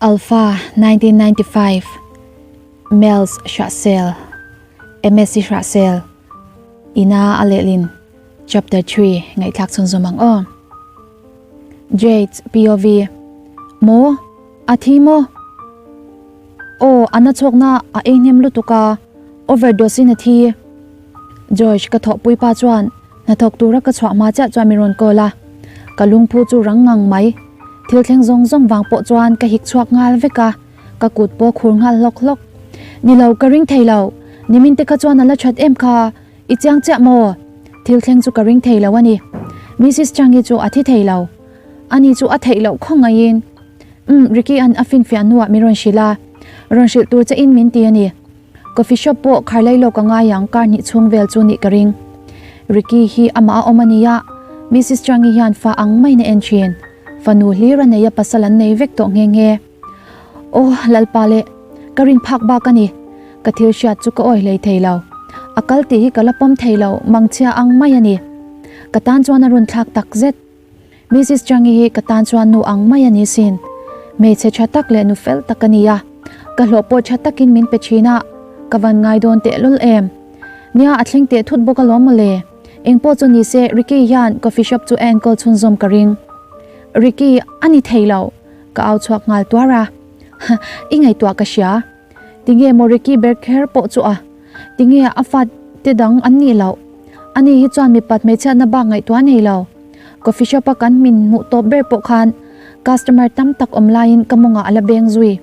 Alpha 1995 Mels Hrahsel MSc Hrahsel Ina a lehlin Chapter 3 ngaihthlak chhunzawm ang aw. Jade POV Maw? A thi maw? Aw, a na chhawkna a ei hnem lutuk a, overdose in a thi. George ka thawhpui pa chuan hnathawk tura ka chhuah hma chiah chuan min rawn call a, ka lungphu chu rang ngang mai. Thil thleng zawng zawng vang pawh chuan ka hik chhuak nghal vek a, ka kut pawh khur nghal hlawk hlawk. Ni lo, ka ring thei lo. Nimin te kha chuan a la that em kha, i chiang chiah maw? Thil thleng chu ka ring thei lo a ni. Missus Changi chu a thi thei lo. Ani chu a theih loh khawngaihin. Umm, Ricky an a finfiah hnuah min rawn hrilh a, rawn hrilh tur che in min ti a ni. Coffee shop pawh khar lei lawk a ngai ang kar hnih chhung vel chu nih ka ring. Ricky hi amah a awm a nia, Missus Changi hian fa ang maiin a en thin. Fanu hlir a nei a pasal an nei vek tawh nghe nghe. Aw, Lalpa leh, ka rin phak bak a ni. Ka thil hriat chu ka awi hlei thei lo. A kal tih hi ka la pawm thei lo, mangchhia ang mai a ni. Ka tan chuan a run thlak tak zet. Missus Changi hi ka tan chuan nu ang mai a ni sin. Hmeichhe tha tak leh nu fel tak a ni a, ka hlawh pawh tha takin min pe thin a, ka van ngai dawn tehlul em. Nia a thleng teh thut bawk alawm mawle. Engpawh chu ni se Ricky hian coffee shop chu a enkawl chhunzawm ka ring. Ricky, a ni thei lo. Ka au chhuak nghal tuar a. I ngaihtuah ka hria. Tinge maw Ricky ber kher pawh chu a? Tinge a fa te dang an nih loh? Ani hi chuan mipat hmeichhiatna bak ngaihtuah nei lo. Coffee shop a kan min hmuh tawp ber pawh khan customer tam tak awm laiin ka mawngah a la beng zui.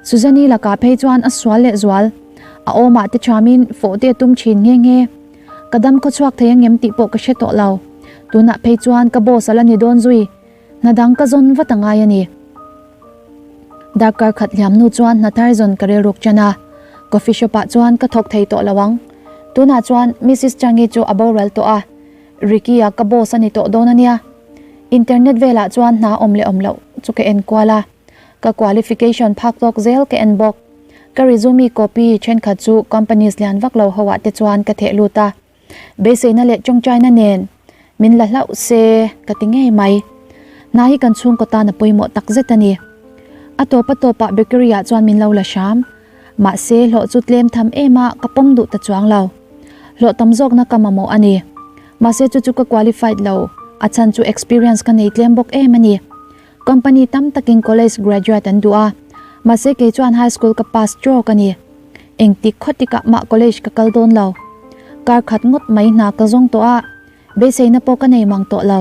Suzanne-i lakah phei chuan a sual leh zual. A awmah te thamin fawh te a tum thin nghe nghe. Ka dam khaw chhuak thei angem tih pawh ka hre tawh lo. Tunah phei chuan ka boss a la ni dawn zui. Hna dang ka zawn vat a ngai a ni. Darkar khat hliam hnu chuan hna thar zawn ka rilruk ṭan a, coffee shop ah chuan ka thawk thei tawh lo ang. Tunah chuan Missus Changi chu a boral tawh a, Ricky-a ka boss a ni tawh dawn a nia. Internet velah chuan hna awm leh awm loh chu ka en kual a, ka qualification phak tawk zel ka en bawk. Ka resume copy ṭhenkhat chu companies lian vak lo ho ah te chuan ka theh lut a. Beiseina leh tawngtaina nen min la hlauh se ka ti ngei mai. Hna hi kan chhungkaw tan a pawimawh tak zet a ni. A tawp a tawpah bakery ah chuan min lo la hram. Mahse hlawh chu tlem tham em a ka pawm duh ta chuang lo. Hlawh tam zawkna ka mamawh a ni. Mahse chu chu ka qualified lo, a chhan chu experience ka nei tlem bawk em a ni. Company tam takin college graduate an duh a, mahse kei chuan high school ka pass trawk a ni. Engtik khawtikah mah college ka kal dawn lo. Kar khat ngawt mai hna ka zawng tawh a, beiseina pawh ka nei mang tawh lo.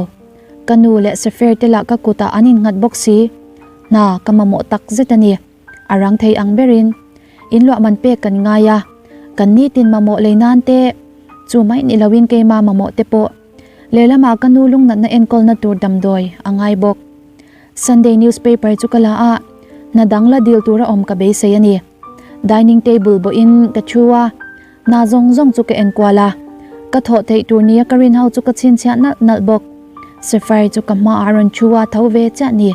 Ka nu leh Safair te lah ka kutah an innghat bawk si. Hna ka mamawh tak zet a ni. A rang thei ang berin inluah man pek kan ngai a, kan nitin mamawh lei nan te, chu mai ni loin keima mamawh te pawh lehlamah ka nu lungnatna enkawlna tur damdawi a ngai bawk. Sunday newspaper chu ka la a, hna dang la dil tura awm ka beisei a ni. Dining table bawhin ka thu a, hna zawng zawng chu ka enkual a, ka thawh theih tur nia ka rin ho chu ka chhinchhiah nalh nalh bawk. Sapphire chu ka hmaah a rawn thu a, tho ve chiah ni.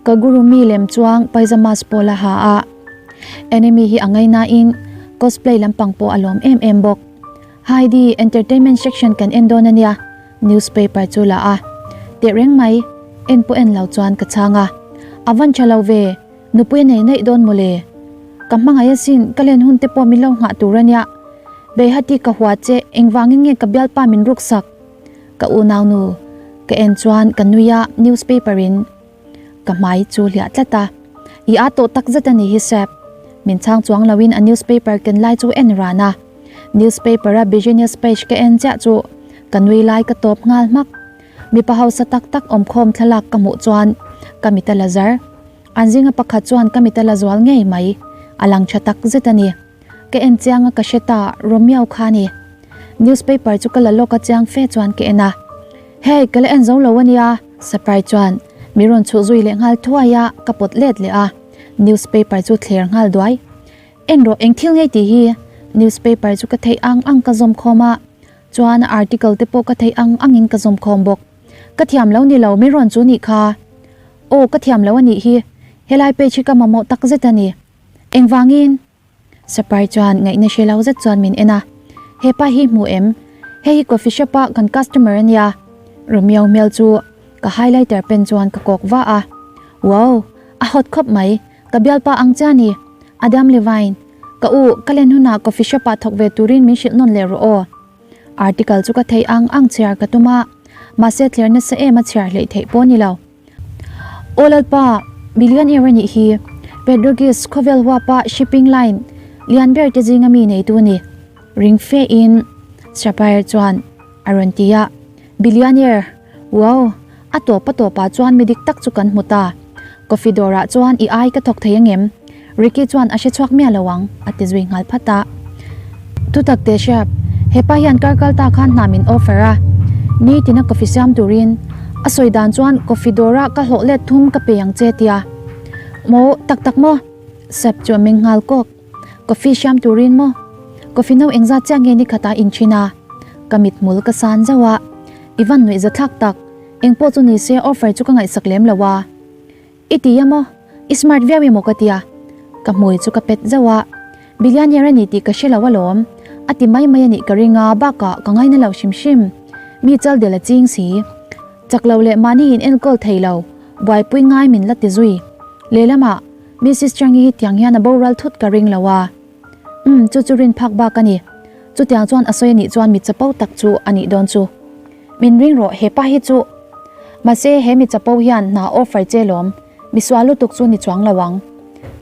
Ka guru mi lem chuang pyjamas pawh la ha a, anime hi a ngainain cosplay lampang pawh a lawm em em bawk. Heidi, entertainment section kan en dawn a nia, newspaper chu la a. Tehreng mai, en pawh en lo chuan ka chhang a. A van tha lo ve. Nupui a nei naih dawn mawle. Ka hmangaih asin, ka len hun te pawh min lo nghah tur a nia. Beihati ka hua che, engvangin nge ka bialpa min ruk sak? Ka unau nu ka en chuan ka nui a, newspaper in ka hmai chu hliah tlat a. I a tawh tak zet a ni hi Sap. Min chhang chuang loin a newspaper ken lai chu en ran a. Newspaper a business page ka en chiah chu ka nui lai ka tawp nghal hmak. Mipa hausa tak tak awmkhawm thlalak ka hmuh chuan ka mit a la zar. An zinga pakhat chuan ka mit a la zual ngei mai, a lang tha tak zet a ni. Ka en chiang a ka hre ta, Romeo kha a ni. Newspaper chu ka la lawk a chiang fe chuan ka en a. Hey, ka la en zo lo a nia, Sapai chuan mi rawn chhuh zui leh nghal thuai a, ka pawt let leh a, newspaper chu thler nghal duai. En rawh eng thil ngei tih hi, newspaper chu ka theih ang ang ka zawm khawm a, chuan a article te pawh ka theih ang angin ka zawm khawm bawk. Ka thiam lo ni lo, mi rawn chu nih kha. Aw ka thiam lo a nih hi, helai page hi ka mamawh tak zet a ni. Engvangin? Sapai chuan ngaihna hre lo zet chuan min en a, Hepa hi hmu em? Hei hi coffee shop a kan customer a nia. Romeo hmel chu ka highlighter pen chuan ka kawk va a. Wow! A hot khawp mai, ka bialpa ang chiah a ni. Adam Levine, Ka u, ka len hunah coffee shop ah thawk ve turin min hrilh nawn leh rawh aw. Article chu ka theih ang ang chhiar ka tum a, mahse thler nasa em a chhiar hleih theih pawh a ni lo. Aw Lalpa, billionaire a nih hi, Pedrogis khawvel huapa shipping line lian ber te zinga mi neitu a ni, ring fe in Shapire chuan a rawn ti a. Billionaire, wow, a tawp a tawpah chuan mi dik tak chu kan hmu ta. Coffee dawrah chuan i ai ka thawk thei angem? Ricky chuan a hre chhuak miah lo ang, a ti zui nghal phat a. Thutak teh hriap, hepa hian kar kal ta khan hna min offer a, nitina coffee siam turin a sawi dan chuan coffee dawrah ka hlawh let thum ka pe ang che tia. Maw, tak tak maw? Sap chu a meng nghal kawk. Coffee siam turin maw? Coffee no engzat chiah nge ni khat a inthin a? Ka mithmul ka san zauh a, I van nuih zathlak tak, engpawh chu ni se offer chu ka ngaihsak lem lo a. I ti a maw? I smart viau emaw ka tia? Ka hmui chu ka pet zauh a, Billionaire a ni tih ka hre lo alawm, a ti mai mai a nih ka ring a, bakah ka ngaina lo hrim hrim. Mi chal del a ching si. Chak lo leh mahni in enkawl thei lo, buaipui ngai min la ti zui. Lehlamah, Missus Changi hi tiang hian a boral thut ka ring lo a. Umm, chu chu rin phak bak a ni. Chutiang chuan a sawi a nih chuan mi chapo tak chu a nih dawn chu. Min ring rawh, he pa hi chu. Mahse, he mi chapo hian hna offer che lawm, mi sual lutuk chu ni chuang lo ang.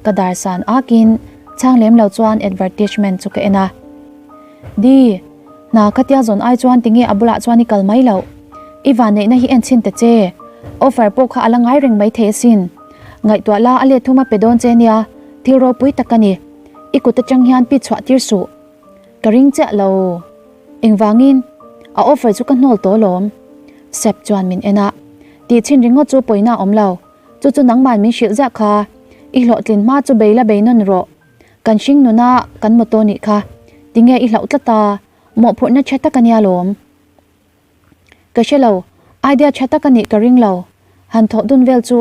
Ka dar san akin chhang lem lo chuan advertisement chu ka en a. Di, hna khatia zawn ai chuan tinge a bulah chuan i kal mai loh? I vanneihna hi en chhin ta che. Offer pawh kha a la ngai reng mai thei asin. Ngaihtuah la a let thum a pe dawn che nia, thil ropui tak a ni. I kut atang hian pi chhuah tir suh. Ka ring chiah lo. Engvangin? A offer chu ka hnawl tawh alawm. Sep chuan min en a. Tih chhin ringawt chu pawina a awm lo. Chu chu nangman min hrilh ziah kha. I hlawhtlin hma chu bei la bei nawn rawh. Kan hring nuna kan motto nih kha. Tinge i hlauh tlat a? Mawhphurhna tha tak a nia lawm. Ka hre lo, idea tha tak a nih ka ring lo. Han thawh dun vel chu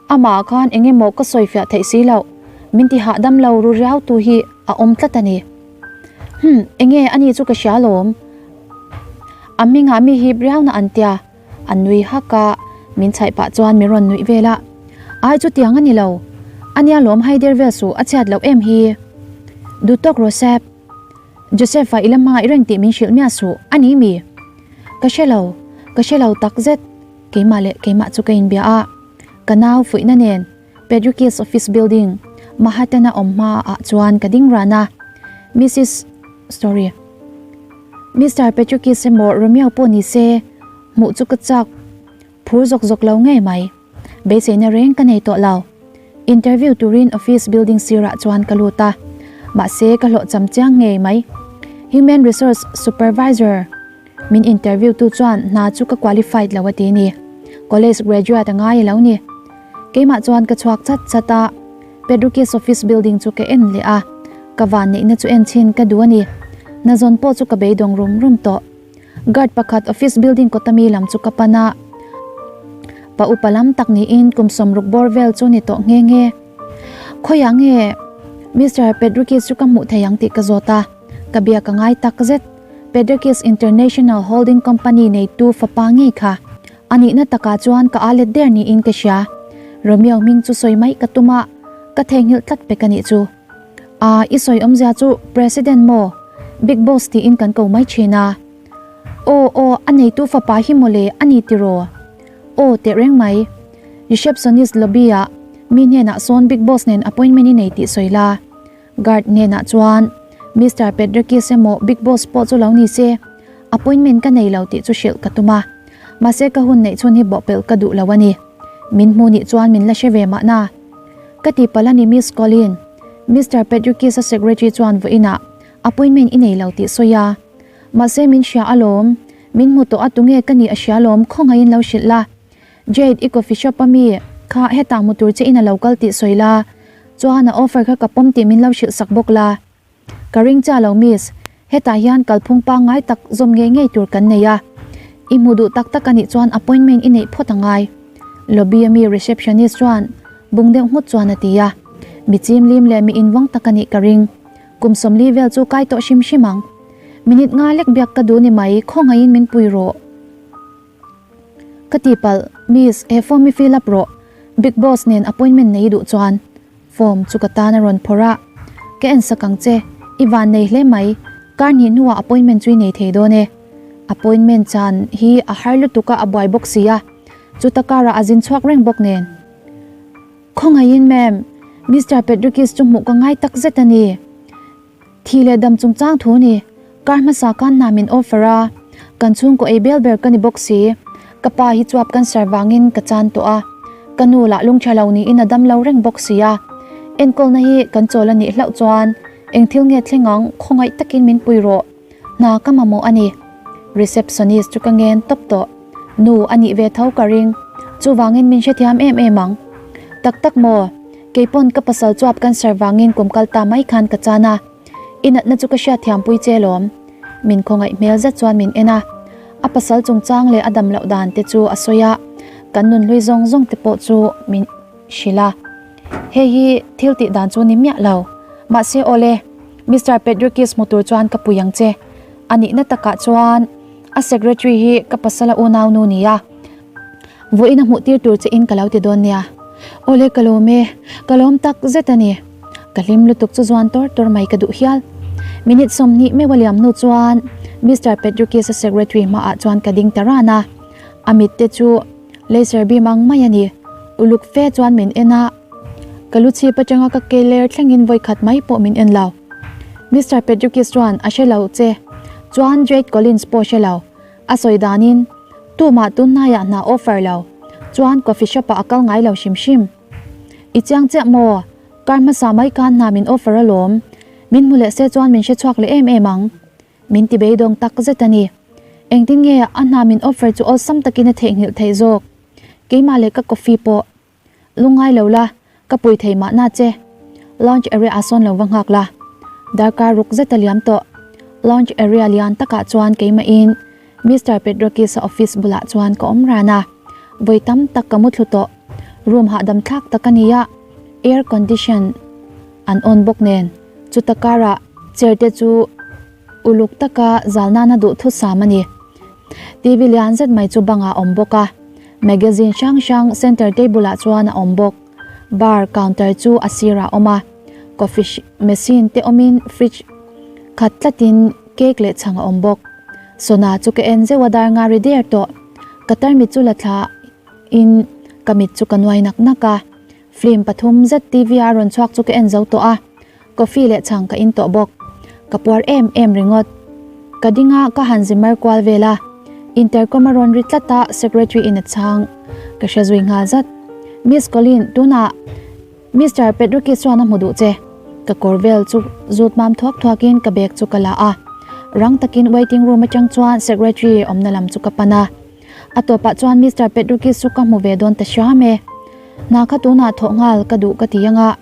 amah ah khan eng emaw ka sawi fiah theih si loh, min ti hahdam lo ru riau tu hi a awm tlat a ni. Hum, eng nge a ni chu ka hria alawm. A hmingah mi hip riau na an tia, a nui hak a, min chhaih pah chuan min rawn nuih vel a. Ai chutiang a ni lo, ania lawm haider vel suh a chhiat loh em hi. Duhtawk Rosep. Joseph-a i la hmangaih reng tih min hrilh miah suh, a ni mi? Ka hre lo, ka hre lo tak zet, keimah leh keimah chu ka inbia a. Ka nau fuihna nen Pedrikis office building, Mahatana awm hma ah chuan ka ding ran a. Missus Sorry. Mister Pedrikis emaw Romeo pawh ni se, hmuh chu ka chak phur zawk zawk lo ngei mai. Beiseina reng ka nei tawh lo. Interview turin office building sirah chuan ka lut a, mahse ka hlawhcham chiang ngei mai. Human Resource Supervisor min interview tu chuan hna chu ka qualified lo a ti ni. College graduate a ngai a lo ni. Keimah chuan ka chhuak chat chat a, Pedrukis office building chu ka en leh a, ka vanneihna chu en chhin ka duh a ni. Hna zawn pawh chu ka beidawng rum rum tawh. Guard pakhat office building kawta mi lam chu ka pan a, pa upa lam tak niin kum sawmruk bawr vel chu ni tawh nghe nghe. Khawiah nge Mister Pedrikis chu ka hmuh thei ang tih ka zawt a, ka bia ka ngai tak zet. Pedrikis International Holding Company neitu fapa ngei kha a nihna takah chuan ka a let der niin ka hria. Romeo hming chu sawi mai ka tum a, ka theihnghilh tlat pek a nih chu. A, i sawi awmzia chu President maw? Big Boss tiin kan ko mai thin a. Aw, aw, a neitu fapa hi mawle a ni tiraw? Aw, teh reng mai. Receptionist lobby ah mi hnenah sawn Big Boss nen appointment i nei tih sawi la. Guard hnenah chuan Mister Pedrekis emaw Big Boss pawh chu lo ni se, appointment ka nei lo tih chu hrilh ka tum a. Mahse ka hun neih chhun hi bawhpelh ka duh lo a ni. Min hmu nih chuan min la hre ve mahna. Ka ti palh a ni Miss Colleen. Mister Pedrikis-a secretary chuan vawiinah appointment i nei lo tih sawi a. Mahse min hria alawm, min hmu tawh a tunge ka nih a hria alawm khawngaihin lo hrilh la. Jade i coffee shop a mi kha hetah hmu tur che in a lo kal tih sawi la, chuan a offer kha ka pawm tih min lo hrilh sak bawk la. Ka ring cha lo miss, hetah hian kalphung pangngai tak zawm ngei ngei tur kan nei a, i hmu duh tak tak a nih chuan appointment i neih phawt a ngai. Lobby a mi receptionist chuan bung deuh nghut chuan a ti a, mi chim lim leh mi invawng tak a nih ka ring. Kum 40 vel chu kai tawh hrim hrim ang. Minute nga lek biak ka duh ni mai, khawngaihin min pui rawh. Ka ti palh, miss, he form i fill up rawh. Big Boss nen appointment nei duh chuan form chu ka tan a rawn phawrh a, Ka en sak ang che, i van nei hle mai, kar hnih hnuah appointment chu i nei thei dawn e. Appointment chan hi a har lutuk a, a buai bawk si a, chuta karah a zin chhuak reng bawk nen. Khawngaihin ma'am, Mister Petrikis chu hmuh ka ngai tak zet a ni. Thi leh dam chungchang thu ni, kar hmasa khan hna min offer a, kan chhungkaw ei bel ber ka ni bawk si. Ka pa hi chuap cancer vangin ka chan tawh a, ka nu lah lungtha lo niin a dam lo reng bawk si a. Enkawlna hi kan chawl a nih hlauh chuan eng thil nge thleng ang khawngaih takin min pui rawh, hna ka mamawh a ni. Receptionist chu ka ngen tawp tawh. Nu a nih ve tho ka ring, chuvangin min hrethiam em em ang. Tak tak maw? Keipawn ka pasal chuap cancer vangin kum kal ta mai khan ka chan a, i natna chu ka hriatthiam pui che lawm. Min khawngaih hmel zet chuan min en a, a pasal chungchang leh a dam loh dan te chu a sawi a, kan nunhlui zawng zawng te pawh chu min hrilh a. Hei hi thil tih dan chu ni miah lo. Mahse awle, Mister Pedrikis hmu tur chuan ka pui ang che. A nihna takah chuan a secretary hi ka pasala unaunu nia. Vawiin a hmuh tir tur che in ka lo ti dawn nia. Awle ka lawm e, ka lawm tak zet a ni. Ka hlim lutuk chu zuan tawr tawr mai ka duh hial. Minute 20 meuh a liam hnu chuan Mister Pedrikis-a secretary hmaah chuan ka ding ta ran a. A mit te chu laser beam ang mai a ni. Uluk fe chuan min en a. Ka lu chhip atanga ka ke ler thlengin vawikhat mai pawh min en lo. Mister Pedrikis chuan a hre lo che. Chuan Jade Collins pawh hre lo. A sawi danin, Tumah tun hnaiah hna offer lo, chuan coffee shop ah a kal ngai lo hrim hrim. I chiang chiah maw? Kar hmasa mai khan hna min offer alawm. Min hmu leh se chuan min hre chhuak leh em em ang. Min ti beidawng tak zet a ni. Engtin nge a hna min offer chu awlsam takin a theihnghilh theih zawk? Keimah leh ka coffee pawh. Lungngai lo la, ka pui thei mahna che. Lounge area ah sawn lo va nghak la. Darkar ruk zet a liam tawh. Lounge area lian takah chuan keimahin Mister Petrakis-a office bulah chuan ka awm ran a. Vawi tam tak ka muthlu tawh. Room hahdam thlak tak a ni a, air condition an on bawk nen. Chuta karah chair te chu uluk taka zal nana duhthusam a ni. TV lian zet mai chu bangah a awm bawk a. Magazine hrang hrang center table ah chuan a awm bawk. Bar counter chu a sirah a awm a, coffee machine te awmin fridge khat tlatin cake leh chhang a awm bawk. Sona chu ka en zeuh a dar nga ri der tawh. Ka tarmit chu la thla in ka mit chu ka nuai nak nak a. Film pathum zet TV ah a rawn chhuak chu ka en zo tawh a. Coffee leh chhang ka in tawh bawk. Ka puar em em ringawt. Ka ding a, ka han zimar kual vel a. Intercom a rawn ri tlat a, secretary in a chhang. Ka hre zui nghal zat. Miss Colleen, tunah Mister Pedrukis chuan a hmu duh che. Ka kawr vel chu zut mam thuak thuakin ka bag chu ka la a. Rang takin waiting room atang chuan secretary awmna lam chu ka pan a. A tawpah chuan Mister Pedrukis chu ka hmu ve dawn ta hram e. Hna kha tunah thawh nghal ka duh ka ti anga,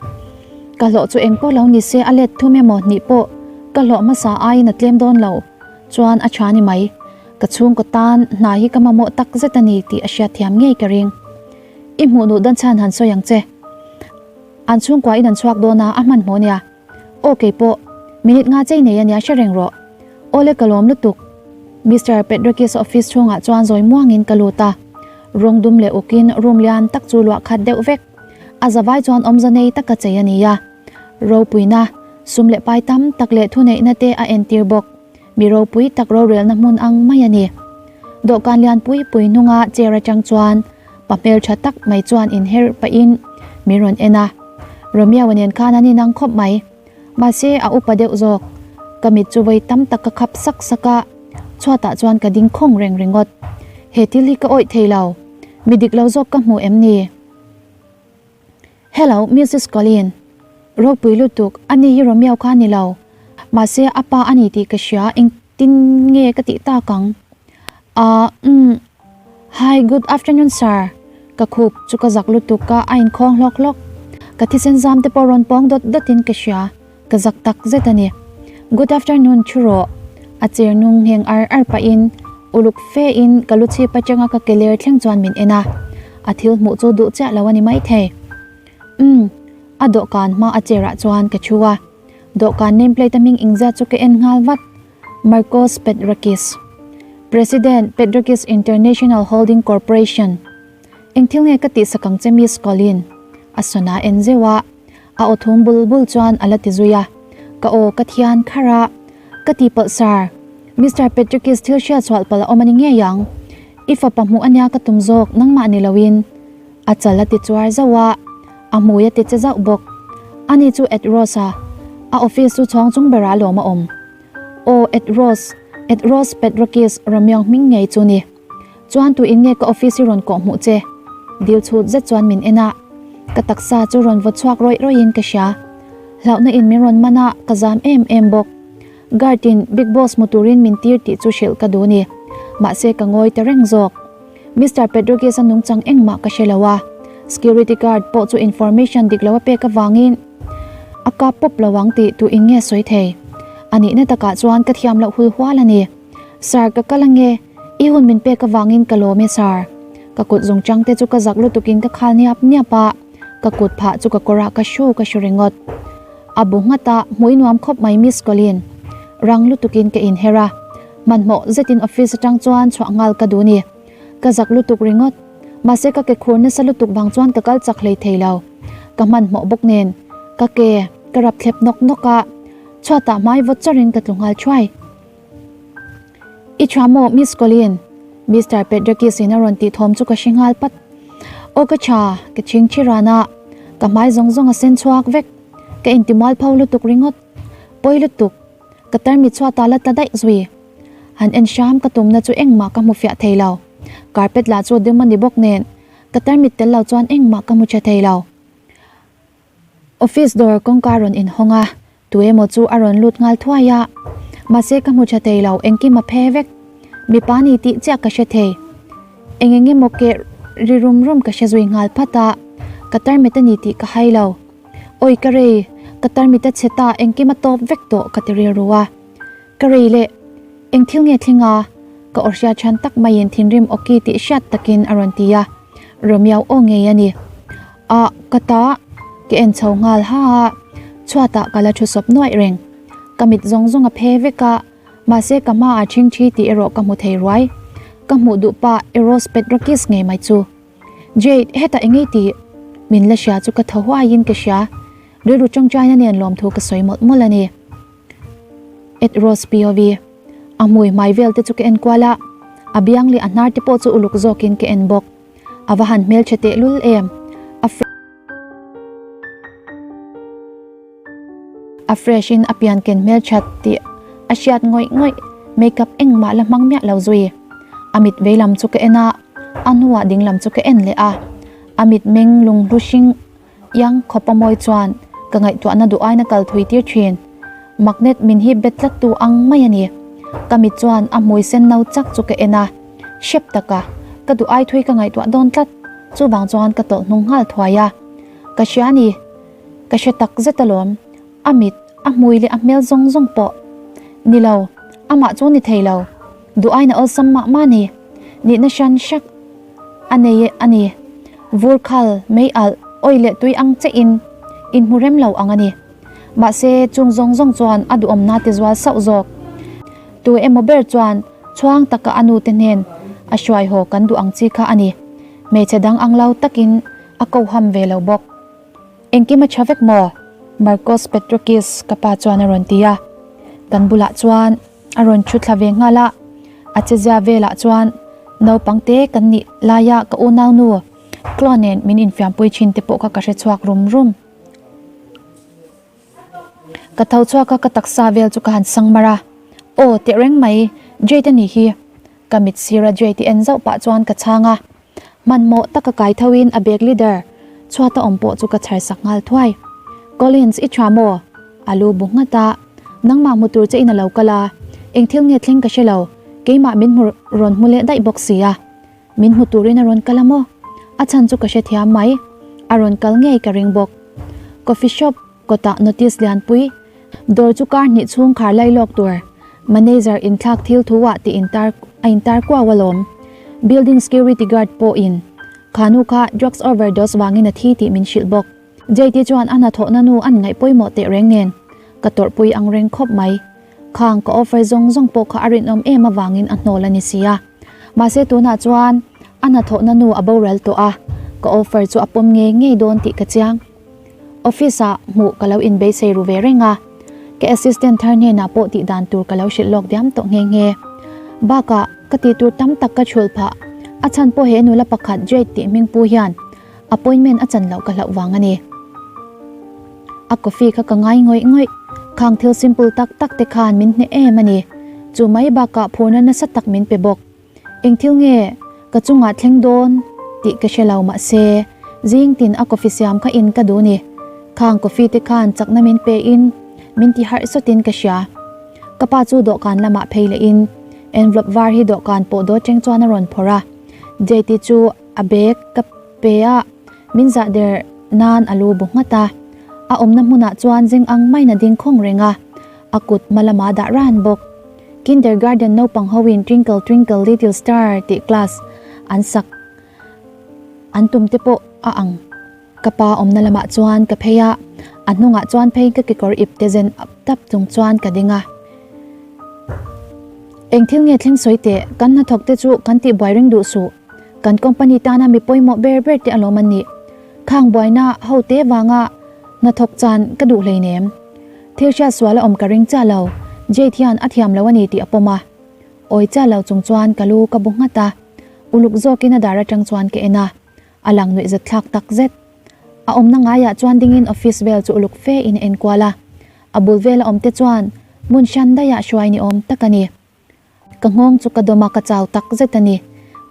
ka hlawh chu eng pawh lo ni se a let thum emaw hnih pawh ka hlawh hmasa aiin a tlem dawn lo chuan a tha ni mai. Ka chhungkaw tan hna hi ka mamawh tak zet a ni tih a hriatthiam ngei ka ring. I hmuh duh dan chhan han sawi ang che. An chhungkua in an chhuak dawn a, a hmanhmawh nia. Aw keipawh, minute nga chei nei a nia hre reng rawh. Awle ka lawm lutuk. Mister Petrakis office chhungah chuan zawi muangin ka lut a. Rawng dum leh ukin room lian tak chu luah khat deuh vek. A zavai chuan awmza nei taka chei a ni a. Ropuina, sum leh pai tam tak leh thuneihna te a entir bawk. Mi ropui tak rorelna hmun ang mai a ni. Dawhkan lian pui pui hnunga chair atang chuan pa hmeltha tak mai chuan inher pahin min rawn en a. Romeo nen khan an inang khawp mai. Mahse a upa deuh zawk. Ka mit chu vawi tam tak ka khap sak sak a, chhuatah chuan ka ding khawng reng ringawt. He thil hi ka awih thei lo. Mi dik lo zawk ka hmu em ni? Hello, Mrs Colleen. Ropui lutuk, ani hi Romeo kha ni lo. Mahse a pa a ni tih ka hria, engtin nge ka tih tak ang? Ahh, umm. Hi, good afternoon sir. Ka khup chu ka zak lutuk a, a inkhawng hlawk hlawk. Ka thisen zam te pawh rawn pawng dawt dawt in ka hria, ka zak tak zet a ni. Good afternoon thu rawh. A cher nung ngheng ar ar pahin uluk fe in ka lu chhip atanga ka ke ler thleng chuan min en a. A thil hmuh chu duh chiah lo a ni maithei. Umm, a dawhkan hma a chair ah chuan ka thu a. Dawhkan nameplate a hming engzat chu ka en nghal vat. Marcos Petrakis, President, Petrakis International Holding Corporation. Eng thil nge ka tihsak ang che Miss Colleen? A sawn a en zeuh a, a aw thum bul bul chuan a la ti zui a. Ka aw ka thian kharh a, ka tihpalh sir. Mister Patrickis thil hriat chhuah palh a awm a ni ngei ang. I fapa hmuh ania ka tum zawk nangmah ni loin. A chal a ti chuar zauh a, a hmui a ti che zauh bawk. Ani chu Ed Ross-a, a office chu chhawng chung berah lawm a awm. Aw Ed Ross, Ed Ross Petrakis Romeo hming ngei chu ni. Chuan tu in nge ka office i rawn kawh hmuh che? Dil chhut zet chuan min en a, ka taksa chu rawn vaw chhuak rawih rawih in ka hria. Hlauhna in min rawn man a, ka zam em em bawk. Guard in Big Boss hmu turin min tir tih chu hrilh ka duh ni. Mahse ka ngawi ta reng zawk. Mister Pedrogis a nungchang engmah ka hre lo a, security guard pawh chu information dik lo a pek avangin a kap pawp lo ang tih tu in nge sawi thei. A nihna takah chuan ka thiam loh hul hual a ni. Sir ka kal ange, i hun min pek avangin ka lawm e sir. Ka kut zungchang te chu ka zak lutukin ka khal niap niap a, ka kut phah chu ka kawrah ka hru ka hru ringawt. A bu nghat a, hmui nuam khawp mai Miss Colleen. Rang lutukin ka inher a, hmanhmawh zetin office atang chuan chhuah nghal ka duh ni. Ka zak lutuk ringawt. Mahse ka ke khur nasa lutuk vang chuan ka kal chak hlei thei lo. Ka hmanhmawh bawk nen ka ke ka rap thlep nawk nawk a, chhuatah hmai vawt chawrin ka tlu nghal thuai. I tha maw Miss Colleen? Mister Pedrakis in a rawn tih thawm chu ka hre nghal pat. Aw ka tha, ka chhing thi ran a, ka hmai zawng zawng a sen chhuak vek. Ka intimual pho lutuk ringawt. Pawi lutuk. Ka tarmit chhuat ah la tla daih zui. Han en hram ka tumna chu engmah ka hmu fiah thei lo. Carpet lah chu dum a ni bawk nen, ka tarmit tel lo chuan engmah ka hmu tha thei lo. Office dawr kawngka rawn inhawng a, tu emaw chu a rawn lut nghal thuai a. Mahse ka hmu tha thei lo, engkim a phe vek. Mipa ni tih chiah ka hre thei. Eng eng emaw keh ri rum rum ka hre zui nghal phat a, ka tarmit a ni tih ka hai lo. Awi ka rei, ka tarmit a chhe ta engkim a tawp vek tawh ka ti rilru a. Ka rei leh, eng thil nge thleng a? Ka aw hriat chhan tak maiin thinrim awki tih hriat takin a rawn ti a, Romeo aw ngei a ni. Ah, ka ta, ka en chho nghal ha a, chhuatah ka la thu sawp nuaih reng. Ka mit zawng zawng a phe vek a, mahse ka hmaah ṭhingṭhi tih erawh ka hmu thei ruai. Ka hmuh duh pa Eros Petrakis ngei mai chu. Jade, hetah eng ei tih? Min la hria chu ka thaw huaiin ka hria. Rilru ṭawngṭaina nen lawmthu ka sawi mawlh mawlh a ni. Ed Ross POV. A hmui hmai vel te chu ka en kual a, a biang leh a hnar te pawh chu uluk zawkin ka en bawk. A va han hmeltha tehlul em! A A fresh in a pian ken hmelthat tih a hriat ngawih ngawih, makeup engmah la hmang miah lo zui. A mit veilam chu ka en a, a hnuah dinglam chu ka en leh a. A mit meng lunghlu hring Iang khawpa mawi chuan ka ngaihtuahna duh aina kal thui tir thin. Magnet min hip bet tlat tu ang mai a ni. Ka mit chuan a hmui sen no chak chu ka en a, hrep taka ka duh ai thui ka ngaihtuah dawn tlat. Chuvang chuan ka tawlh hnung nghal thuai a. Ka hria a ni. Ka hre tak zet alawm. A mit, a hmui leh a hmel zawng zawng pawh. Ni lo, amah chu ni thei lo. Duh aina awlsam mah mah ni. Nihna hran hrak a nei a ni. Vur khal, mei alh, awi leh tui ang che in inhmu rem lo ang a ni. Mahse, chung zawng zawng chuan a duhawmna ti zual sauh zawk. Tu emaw ber chuan chhuang taka a nute hnen a hruai haw kan duh ang chi kha a ni. Hmeichhe dang ang lo takin a koham ve lo bawk. Engkim a tha vek maw? Markos Petrakis ka pa chuan a rawn ti a. Kan bulah chuan a rawn thu thla ve nghal a. A chezia velah chuan naupang te kan nih laia ka unau nu Chloe nen min infiampui thin te pawh kha ka hre chhuak rum rum. Ka tho chhuak a, ka taksa vel chu ka han sang mar a. Aw tehreng mai, Jade a nih hi. Ka mit sira Jade i en zauh pah chuan ka chhang a. Hmanhmawh taka kai tho in a bag leader chhuata awm pawh chu ka chhar sak nghal thuai. Collins i tha maw? A lu bu nghat a, Nangmah hmu tur che in a lo kal a, eng thil nge thleng ka hre lo, keimah min hmu rawn hmu leh daih bawk si a. Min hmu turin a rawn kal a maw? A chhan chu ka hrethiam mai, a rawn kal ngei ka ring bawk. Coffee shop kawtah notice lianpui dawr chu kar hnih chhung khar lai lawk tur manager inthlak thil thu ah tih intar a intar kuau alawm. Building security guard pawhin khanu kha drugs overdose vangin a thi tih min hrilh bawk. JT chuan a hnathawhna nu an ngaih pawimawh teh reng nen ka tawrhpui ang reng khawp mai. Khang ka offer zawng zawng pawh kha a rinawm em avangin a hnawl a ni si a. Mahse tunah chuan A hnathawhna nu a boral tawh a, ka offer chu a pawm ngei ngei dawn tih ka chiang. Office ah hmuh ka lo inbeisei ru ve reng a, ka assistant thar hnenah pawh tih dan tur ka lo hrilh lawk diam tawh nghe nghe. Bakah ka tih tur tam tak ka chhulh phah, a chhan pawh he nula pakhat Jade tih hming pu hian appointment a chan loh ka hlauh vang a ni. A coffee kha ka ngai ngawih ngawih, khang thil simple tak tak te khan min hneh em a ni. Chu mai bakah phurna nasa tak min pe bawk. Eng thil nge ka chungah thleng dawn tih ka hre lo mahse zing tin a coffee siam kha in ka duh ni. Khang coffee te khan chakna min pe in min ti harh sawtin ka hria. Ka pa chu dawhkan lamah phei leh in envelope var hi dawhkan pawh dawt reng chuan a rawn phawrh a. Jade chu a bag ka pe a, min zah der nan a lu bu nghat a. A awmna hmunah chuan zing ang maiin a ding khawng reng a, a kut hma lamah dah ran bawk. Kindergarten naupang hoin Twinkle Twinkle Little Star tih class an sak an tum te pawh a ang. Ka pa awmna lamah chuan ka phei a, a hnungah chuan phei ka kekawr ip te zen ap tap chung chuan ka ding a. Eng thil nge thleng sawi teh, kan hnathawk te chu kan tih buai ring duh suh. Kan company tana mi pawimawh ber ber te alawm an nih. Khang buaina ho te vanga hnathawk chan ka duh hleinem. Thil hriat sual a awm ka ring chiah lo, Jade hian a thiam lo a ni tih a pawm a. Awi chiah lo chung chuan ka lu ka bu nghat a, uluk zawkin a dar atang chuan ka en a, a lang nuih zat thlak tak zet. A awmna ngaiah chuan dingin office vel chu uluk fe in a enkual a, a bul vela awm te chuan hmun hran daihah hruai ni awm tak a ni. Ka nghawng chu ka dawm a, ka chau tak zet a ni.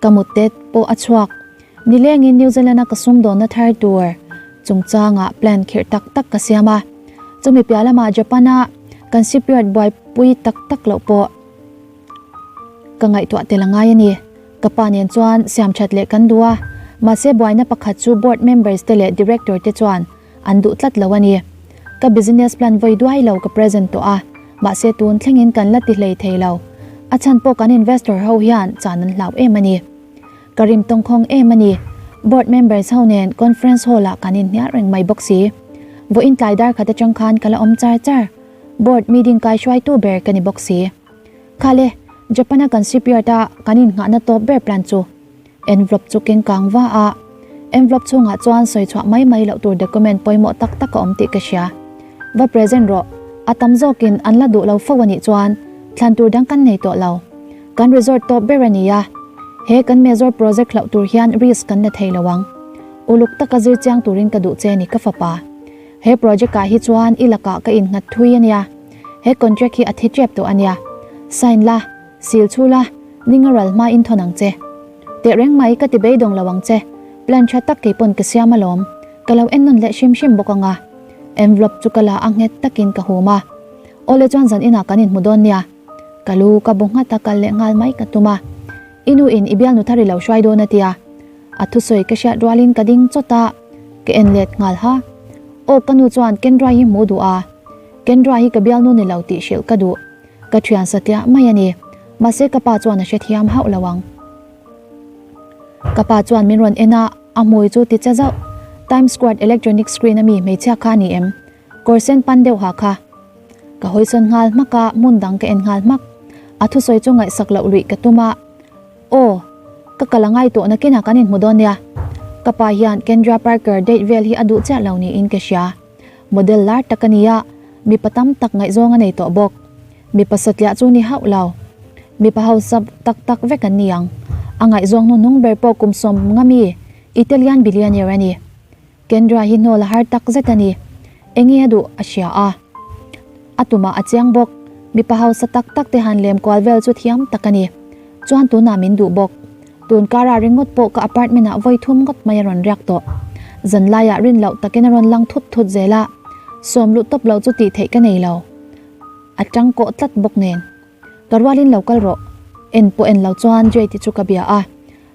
Ka mut tet pawh a chhuak. Nilengin New Zealand-a ka sumdawnna thar tur chungchangah plan khirh tak tak ka siam a. Chumi piah lamah Japan-a kan shipyard buaipui tak tak loh pawh ka ngaihtuah tel a ngai a ni. Ka pa nen chuan siam that leh kan duh a, mahse buaina pakhat chu board members te leh director te chuan An duh tlat lo a ni. Ka business plan vawi duai lo ka present tawh a, mahse tun thlengin kan la ti hlei thei lo. A chhan pawh kan investor ho hian chan an hlau em a ni. Ka rim tawngkhawng em a ni. Board members ho nen conference hall ah kan inhnial reng mai bawk si. Vawiin tlai dar khat atang khan ka la awm char char. Board meeting kai hruaitu ber ka ni bawk si. Khale, Japan a kan shipyard a kan innghahna tawp ber plan chu. Envelope chu keng kang va a, envelope chhungah chuan sawi chhuah mai mai loh tur document pawimawh tak tak a awm tih ka hria. Va present rawh, a tam zawkin an la duh lo fo a nih chuan thlan tur dang kan nei tawh lo. Kan resort tawp ber a ni a, he kan major project hlauh tur hian risk kan la thei lo ang. Uluk taka zir chiang turin ka duh che ni ka fapa. He project ah hi chuan i lakah ka innghat thui a nia. He contract hi a thi tep tawh a nia. Sign la. Sil chhul a, ninga ral hma in thawn ang che. Teh reng mai ka ti beidawng lo ang che, plan tha tak kei pawn ka siam alawm, ka lo en nawn leh hrim hrim bawk ang a. Envelope chu ka la a nghet takin ka hum a. Awle chuan zan inah kan inhmu dawn nia. Ka lu ka bu nghat a kal leh nghal mai ka tum a. I nu in i bialnu thar i lo hruai dawn a tia. A thusawi ka hriat rualin ka ding chawt a, ka en let nghal ha. Aw ka nu chuan Kendra hi hmu duh a. Kendra hi ka bialnu ni lo tih hrilh ka duh. Ka thian satliah mai a ni. Mahse ka pa chuan a hrethiam hauh lo ang. Ka pa chuan min rawn en a, a hmui chu ti che zauh. Times Square electronic screen a mi hmeichhia kha a ni em? Kawr sen pan deuh ha kha. Ka hawisawn nghal hmak a, hmun dang ka en nghal hmak. A thusawi chu ngaihsak loh luih ka tum a. Aw, ka kal a ngai tawh nakinah kan inhmu dawn nia. Ka pa hian Kendra Parker date vel hi a duh chiah lo niin ka hria. Model lar tak a ni a, mipa tam tak ngaihzawng a nei tawh bawk. Mipa satliah chu ni hauh lo. Mipa hausa tak tak vek an ni ang. A ngaihzawng hnuhnung ber pawh kum sawm nga mi, Italian billionaire a ni. Kendra hi hnawl a har tak zet a ni. Enge a duh a hria a. A tumah a chiang bawk. Mipa hausa tak tak te han lem kual vel chu thiam tak a ni. Chuan tunah min duh bawk. Tun karah ringawt pawh ka apartment ah vawi thum ngawt mai a rawn riak tawh. Zan laiah rin loh takin a rawn lang thut thut zel a, sawm luh tawp loh chu tih theih ka nei lo. A tang kawh tlat bawk nen. Ka rualin lo kal rawh. En pawh en lo chuan Jade chu ka bia a.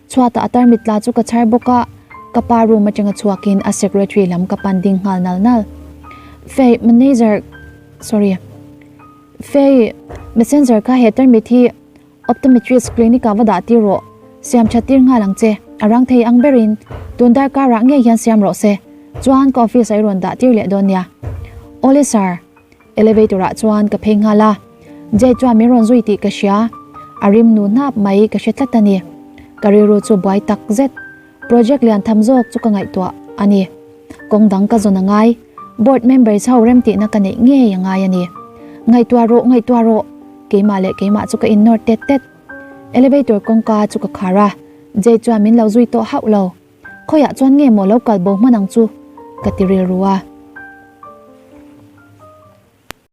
Chhuatah a tarmit tla chu ka chhar bawk a, ka pa room atanga chhuakin a secretary lam ka pan ding nghal nal nal. Faye, manager, sorry. Faye, messenger kha he tarmit hi Optometrist clinic ah va dah tir rawh, siam that tir nghal ang che, a rang thei ang berin tun darkar ah ngei hian siam rawh se, chuan ka office ah i rawn dah tir leh dawn nia. Awle sir. Elevator ah chuan ka phei nghal a, Jade chuan min rawn zui tih ka hria, a rim nu hnap mai ka hre tlat a ni. Ka rilru chu buai tak zet. Project lian tham zawk chu ka ngaihtuah a ni. Kawng dang ka zawn a ngai. Board members ho remtihna ka neih ngei a ngai a ni. Ngaihtuah rawh, ngaihtuah rawh. Keimah leh keimah chu ka innawr tet tet. Elevator kawngka chu ka khar a, Jade chuan min lo zui tawh hauh lo. Khawiah chuan nge maw lo kal bo hman ang chu? Ka ti rilru a.